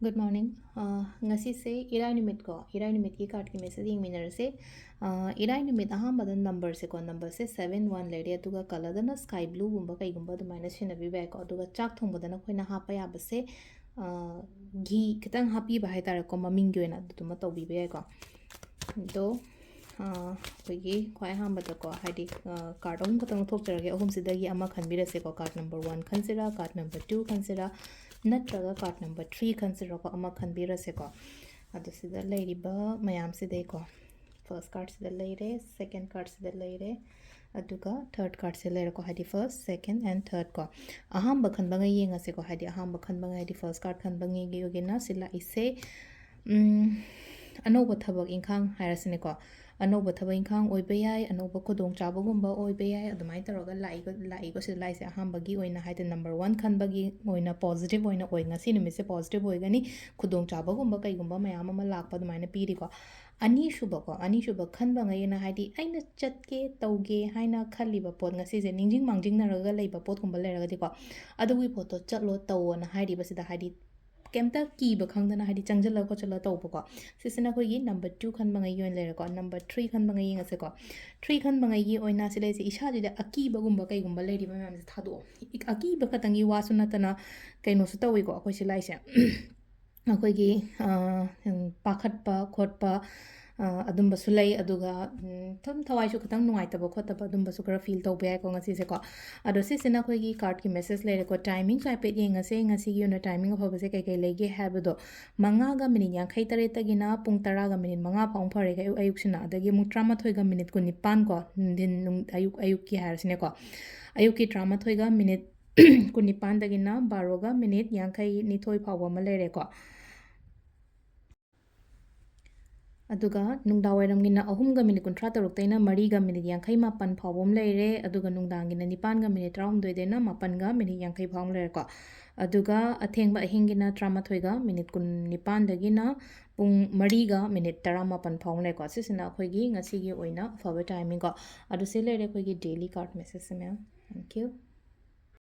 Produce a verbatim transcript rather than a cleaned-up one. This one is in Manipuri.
Good morning. ꯑ, ꯉꯁꯤꯁꯦ ꯏꯔꯥꯏ ꯅꯨꯃꯤꯠꯀꯣ, ꯏꯔꯥꯏ ꯅꯨꯃꯤꯠꯀꯤ cardꯀꯤ message ꯌꯦꯡꯃꯤꯟꯅꯔꯁꯦ꯫ ꯑ, ꯏꯔꯥꯏ ꯅꯨꯃꯤꯠ ꯑꯍꯥꯟꯕꯗ numberꯁꯦꯀꯣ, numberꯁꯦ seven one ꯂꯩꯔꯦ, ꯑꯗꯨꯒ colourꯗꯅ sky blueꯒꯨꯝꯕ ꯀꯩꯒꯨꯝꯕ ꯑꯗꯨꯃꯥꯏꯅ ꯁꯤꯖꯤꯟꯅꯕꯤꯕ ꯌꯥꯏꯀꯣ꯫ ꯑꯗꯨꯒ ꯆꯥꯛ ꯊꯣꯡꯕꯗꯅ ꯑꯩꯈꯣꯏꯅ ꯍꯥꯞꯄ ꯌꯥꯕꯁꯦ, ꯑ, ꯘꯤ ꯈꯤꯇꯪ ꯍꯥꯞꯄꯤꯕ ꯍꯥꯏꯇꯥꯔꯦꯀꯣ, ꯃꯃꯤꯡꯒꯤ ꯑꯣꯏꯅ ꯑꯗꯨꯗꯨꯃ ꯇꯧꯕꯤꯕ ꯌꯥꯏꯀꯣ꯫ ꯑꯗꯣ, ꯑ, ꯑꯩꯈꯣꯏꯒꯤ ꯈ꯭ꯋꯥꯏ ꯑꯍꯥꯟꯕꯗꯀꯣ, ꯍꯥꯏꯗꯤ, ꯑ, card ꯑꯍꯨꯝ ꯈꯛꯇꯪ ꯂꯧꯊꯣꯛꯆꯔꯒꯦ꯫ ꯑꯍꯨꯝꯁꯤꯗꯒꯤ ꯑꯃ ꯈꯟꯕꯤꯔꯁꯦꯀꯣ꯫ Card number one ꯈꯟꯁꯤꯔꯥ, card number two ꯈꯟꯁꯤꯔꯥ, ꯅꯠꯇ꯭ꯔꯒ card number three ꯈꯟꯁꯤꯔꯥꯀꯣ, ꯑꯃ ꯈꯟꯕꯤꯔꯁꯦꯀꯣ꯫ ꯑꯗꯣ ꯁꯤꯗ ꯂꯩꯔꯤꯕ ꯃꯌꯥꯝꯁꯤꯗꯩꯀꯣ, first cardꯁꯤꯗ ꯂꯩꯔꯦ, second cardꯁꯤꯗ ꯂꯩꯔꯦ, ꯑꯗꯨꯒ third cardꯁꯦ ꯂꯩꯔꯦꯀꯣ, ꯍꯥꯏꯗꯤ first, second and third ꯀꯣ꯫ ꯑꯍꯥꯟꯕ ꯈꯟꯕꯉꯩ ꯌꯦꯡꯉꯁꯦꯀꯣ, ꯍꯥꯏꯗꯤ ꯑꯍꯥꯟꯕ ꯈꯟꯕꯉꯩ, ꯍꯥꯏꯗꯤ first card ꯈꯟꯕꯉꯩꯒꯤ ꯑꯣꯏꯒꯦꯅ ꯁꯤ ꯂꯥꯛꯏꯁꯦ, ꯎꯝ, ꯑꯅꯧꯕ ꯊꯕꯛ ꯏꯪꯈꯥꯡ ꯍꯥꯏꯔꯁꯤꯅꯦꯀꯣ꯫ ꯑꯅꯧꯕ ꯊꯕꯛ ꯏꯪꯈꯥꯡ ꯑꯣꯏꯕ ꯌꯥꯏ, ꯑꯅꯧꯕ ꯈꯨꯗꯣꯡꯆꯥꯕꯒꯨꯝꯕ ꯑꯣꯏꯕ ꯌꯥꯏ, ꯑꯗꯨꯃꯥꯏꯅ ꯇꯧꯔꯒ ꯂꯥꯛꯏꯀꯣ, ꯂꯥꯛꯏꯀꯣ ꯁꯤꯗ ꯂꯥꯛꯏꯁꯦ꯫ ꯑꯍꯥꯟꯕꯒꯤ ꯑꯣꯏꯅ ꯍꯥꯏꯗꯤ number one ꯈꯟꯕꯒꯤ ꯑꯣꯏꯅ positive ꯑꯣꯏꯅ ꯑꯣꯏ, ꯉꯁꯤ ꯅꯨꯃꯤꯠꯁꯦ positive ꯑꯣꯏꯒꯅꯤ, ꯈꯨꯗꯣꯡꯆꯥꯕꯒꯨꯝꯕ ꯀꯩꯒꯨꯝꯕ ꯃꯌꯥꯝ ꯑꯃ ꯂꯥꯛꯄ ꯑꯗꯨꯃꯥꯏꯅ ꯄꯤꯔꯤꯀꯣ꯫ ꯑꯅꯤꯁꯨꯕꯀꯣ, ꯑꯅꯤꯁꯨꯕ ꯈꯟꯕꯉꯩꯅ ꯍꯥꯏꯗꯤ ꯑꯩꯅ ꯆꯠꯀꯦ ꯇꯧꯒꯦ ꯍꯥꯏꯅ ꯈꯜꯂꯤꯕ ꯄꯣꯠ, ꯉꯁꯤꯁꯦ ꯅꯤꯡꯁꯤꯡ ꯃꯥꯡꯖꯤꯡꯅꯔꯒ ꯂꯩꯕ ꯄꯣꯠꯀꯨꯝꯕ ꯂꯩꯔꯒꯗꯤꯀꯣ, ꯑꯗꯨꯒꯤ ꯄꯣꯠꯇꯣ ꯆꯠꯂꯣ ꯇꯧꯋꯣꯅ ꯍꯥꯏꯔꯤꯕꯁꯤꯗ ꯍꯥꯏꯗꯤ ꯀꯩꯝꯇ ꯀꯤꯕ ꯈꯪꯗꯅ ꯍꯥꯏꯗꯤ ꯆꯪꯁꯤꯜꯂ ꯈꯣꯠꯆꯜꯂ ꯇꯧꯕꯀꯣ꯫ ꯁꯤꯁꯤꯅ ꯑꯩꯈꯣꯏꯒꯤ number two ꯈꯟꯕꯉꯩꯒꯤ ꯑꯣꯏꯅ ꯂꯩꯔꯦꯀꯣ꯫ Number three ꯈꯟꯕꯉꯩ ꯌꯦꯡꯉꯁꯦꯀꯣ꯫ Three ꯈꯟꯕꯉꯩꯒꯤ ꯑꯣꯏꯅ ꯁꯤ ꯂꯩꯁꯦ, ꯏꯁꯥꯁꯤꯗ ꯑꯀꯤꯕꯒꯨꯝꯕ ꯀꯩꯒꯨꯝꯕ ꯂꯩꯔꯤꯕ ꯃꯌꯥꯝꯁꯦ ꯊꯥꯗꯣꯛꯑꯣ꯫ ꯏ-, ꯑꯀꯤꯕ ꯈꯛꯇꯪꯒꯤ ꯋꯥꯁꯨ ꯅꯠꯇꯅ ꯀꯩꯅꯣꯁꯨ ꯇꯧꯋꯤꯀꯣ ꯑꯩꯈꯣꯏ ꯁꯤ ꯂꯥꯏꯁꯦ꯫ ꯑꯩꯈꯣꯏꯒꯤ, ꯑ, ꯎꯝ, ꯄꯥꯈꯠꯄ ꯈꯣꯠꯄ, ꯑ, ꯑꯗꯨꯝꯕꯁꯨ ꯂꯩ꯫ ꯑꯗꯨꯒ, ꯎꯝ, ꯊꯨꯝ ꯊꯋꯥꯏꯁꯨ ꯈꯤꯇꯪ ꯅꯨꯡꯉꯥꯏꯇꯕ ꯈꯣꯠꯇꯕ ꯑꯗꯨꯝꯕꯁꯨ ꯈꯔ feel ꯇꯧꯕ ꯌꯥꯏꯀꯣ ꯉꯁꯤꯁꯦꯀꯣ꯫ ꯑꯗꯣ ꯁꯤꯁꯤꯅ ꯑꯩꯈꯣꯏꯒꯤ cardꯀꯤ message ꯂꯩꯔꯦꯀꯣ꯫ Timingꯁꯨ ꯍꯥꯏꯐꯦꯠ ꯌꯦꯡꯉꯁꯦ, ꯉꯁꯤꯒꯤ ꯑꯣꯏꯅ timing ꯑꯐꯕꯁꯦ ꯀꯩꯀꯩ ꯂꯩꯒꯦ ꯍꯥꯏꯕꯗꯣ꯫ ꯃꯉꯥꯒ minute ꯌꯥꯡꯈꯩ ꯇꯔꯦꯠꯇꯒꯤꯅ ꯄꯨꯡ ꯇꯔꯥꯒ minute ꯃꯉꯥ ꯐꯥꯎ ꯐꯔꯦ ꯑꯌꯨꯛ, ꯑꯌꯨꯛꯁꯤꯅ꯫ ꯑꯗꯒꯤ ꯑꯃꯨꯛ ꯇꯔꯥꯃꯥꯊꯣꯏꯒ minute ꯀꯨꯟꯅꯤꯄꯥꯟ ꯀꯣ, ꯅꯨꯡꯊꯤꯟ, ꯅꯨꯡ-, ꯑꯌꯨꯛ, ꯑꯌꯨꯛꯀꯤ ꯍꯥꯏꯔꯁꯤꯅꯦꯀꯣ꯫ ꯑꯌꯨꯛꯀꯤ ꯇꯔꯥꯃꯥꯊꯣꯏꯒ minute ꯀꯨꯟꯅꯤꯄꯥꯟꯗꯒꯤꯅ ꯕꯥꯔꯣꯒ minute ꯌꯥꯡꯈꯩ ꯅꯤꯊꯣꯏ ꯐꯥꯎꯕ ꯑꯃ ꯂꯩꯔꯦꯀꯣ꯫ ꯑꯗꯨꯒ ꯅꯨꯡꯗꯥꯡꯋꯥꯏꯔꯝꯒꯤꯅ ꯑꯍꯨꯝꯒ minute ꯀꯨꯟꯊ꯭ꯔꯥ ꯇꯔꯨꯛꯇꯩꯅ ꯃꯔꯤꯒ minute ꯌꯥꯡꯈꯩ ꯃꯥꯄꯟ ꯐꯥꯎꯕ ꯑꯃ ꯂꯩꯔꯦ꯫ ꯑꯗꯨꯒ ꯅꯨꯡꯗꯥꯡꯒꯤꯅ ꯅꯤꯄꯥꯟꯒ minute ꯇꯔꯥꯍꯨꯝꯗꯣꯏꯗꯩꯅ ꯃꯥꯄꯟꯒ minute ꯌꯥꯡꯈꯩ ꯐꯥꯎ ꯑꯃ ꯂꯩꯔꯦꯀꯣ꯫ ꯑꯗꯨꯒ ꯑꯊꯦꯡꯕ ꯑꯍꯤꯡꯒꯤꯅ ꯇꯔꯥꯃꯥꯊꯣꯏꯒ minute ꯀꯨꯟꯅꯤꯄꯥꯟꯗꯒꯤꯅ ꯄꯨꯡ ꯃꯔꯤꯒ minute ꯇꯔꯥꯃꯥꯄꯟ ꯐꯥꯎ ꯑꯃ ꯂꯩꯔꯦꯀꯣ꯫ ꯁꯤꯁꯤꯅ ꯑꯩꯈꯣꯏꯒꯤ ꯉꯁꯤꯒꯤ ꯑꯣꯏꯅ ꯑꯐꯕ timing ꯀꯣ꯫ ꯑꯗꯨ ꯁꯤ ꯂꯩꯔꯦ ꯑꯩꯈꯣꯏꯒꯤ daily card message say, ma'am. Thank you꯫